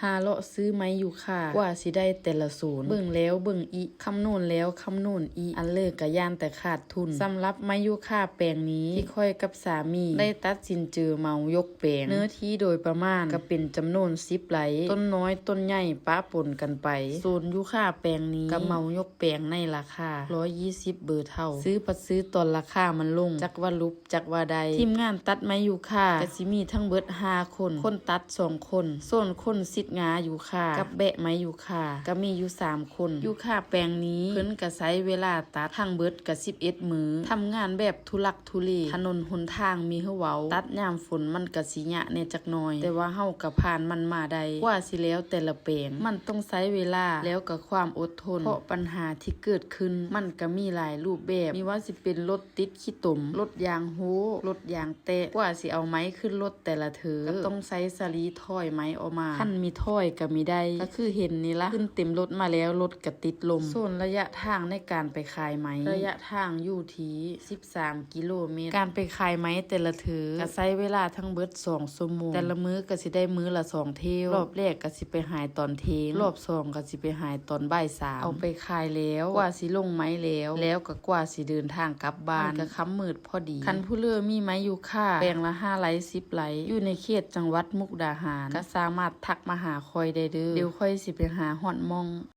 ຫາເລາະຊື້ໄມ້ຢູຄາ ກວ່າຊິໄດ້ແຕ່ລະໂຊນ ເບິ່ງແລ້ວເບິ່ງອີກ ຄຳນວນແລ້ວຄຳນວນອີກ ອັນເລີກກະຢ້ານແຕ່ຂາດທຶນ. ສຳລັບໄມ້ຢູຄາແປງນີ້ ທີ່ຂ້ອຍກັບສາມີໄດ້ຕັດສິນເຈີເໝົາຍົກແປງ ເນື້ອທີ່ໂດຍປະມານກະເປັນຈຳນວນສິບໄຮ່ ຕົ້ນນ້ອຍຕົ້ນໃຫຍ່ປະປົນກັນໄປ. ໂຊນຢູຄາແປງນີ້ກະເໝົາຍົກແປງໃນລາຄາຮ້ອຍຊາວ ເບີເທົ່າ ຊື້ພັດຊື້ຕອນລາຄາມັນລົງ ຈັກວ່າຫຼຸບ ຈັກວ່າໄດ້. ທີມງານຕັດໄມ້ຢູຄາກະຊິມີທັງເບິດຫ້າຄົນ ຄົນຕັດສອງຄົນ ໂຊນຄົນຊິດງາຢູຄາ ກັບແບະໄມ້ຢູຄາກະມີຢູ່ສາມຄົນ. ຢູຄາແປງນີ້ເພິ່ນກະໃຊ້ເວລາຕັດທັງເບິດກະສິບເອັດມື້ ທຳງານແບບທຸລັກທຸເລ ຖະໜົນຫົນທາງມີໃຫ້ເວົ້າ ຕັດຍາມຝົນມັນກະຊິຍະແດ່ຈັກໜ່ອຍ ແຕ່ວ່າເຮົາກະຜ່ານມັນມາໄດ້. ກວ່າຊິແລ້ວແຕ່ລະແປງ ມັນຕ້ອງໃຊ້ເວລາ ແລ້ວກະຄວາມອົດທົນ ເພາະປັນຫາທີ່ເກີດຂຶ້ນມັນກະມີຫຼາຍຮູບແບບ ມີວ່າຊິເປັນລົດ ຕິດຂີ້ຕົມ ລົດຢາງໂຮ ລົດຢາງແຕກ ກວ່າຊິເອົາໄມ້ຂຶ້ນລົດແຕ່ລະເທື່ອ ກະຕ້ອງໃຊ້ສະຫຼີຖອຍໄມ້ອອກມາ ຄັນມີຖອຍກະມີໄດ້ ກະຄືເຫັນນີ້ລະ ຂຶ້ນເຕັມລົດມາແລ້ວ ລົດກະຕິດລົມ. ໂຊນໄລຍະທາງໃນການໄປຂາຍໄມ້ ໄລຍະທາງຢູ່ທີ່ສິບສາມກິໂລແມັດ. ການໄປຂາຍໄມ້ແຕ່ລະເທື່ອ ກະໃຊ້ເວລາທັງເບິດສອງຊົ່ວໂມງ ແຕ່ລະມື້ກະຊິໄດ້ມື້ລະສອງຖ້ຽວ ລອບແລກກະຊິໄປຂາຍຕອນທ່ຽງ ລອບສອງກະຊິໄປຂາຍຕອນບ່າຍສາມ ເອົາໄປຂາຍແລ້ວ ກວ່າຊິລົງໄມ້ແລ້ວ ແລ້ວກະກວ່າຊິເດີນທາງກັບບ້ານ ມັນກະຄ່ຳມືດພໍດີ. ຄັນຜູ້ເລີມີໄມ້ຢູຄາແປງລະຫ້າໄຮ່ສິບໄຮ່ ຢູ່ໃນເຂດຈັງຫວັດມຸກດາຫານ ກະສາມາດທັກມາຫາຂ້ອຍໄດ້ເດີ້ ດຽວຂ້ອຍຊິໄປຫາຮອດໝ່ອງ.